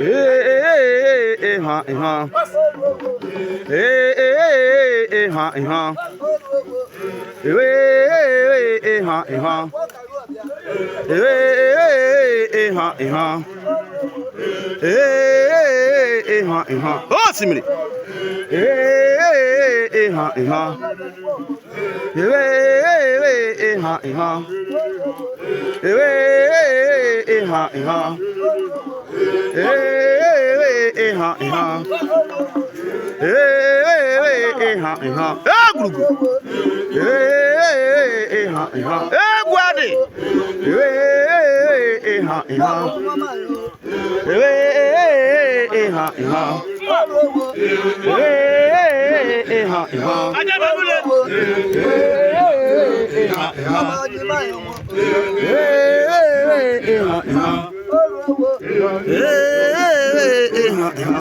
Ee ee ha ha. Ee ee ee ha ha. Ee ee ha ha. Ee ee ha ha. Ee ee ha ha. Osimiri. Ee ee ha ha. Ee ee ha ha. Ee ee ha ha. Ee ee ha ha. Ee ee ha ha. Egwurugwu. Ee ee ha ha. Egwu adị. Ee ee ha ha. Ee ee ha ha. Ee ee ha ha. Ee ee ha ha. Ee ee ha ha. Ee ee ha ha.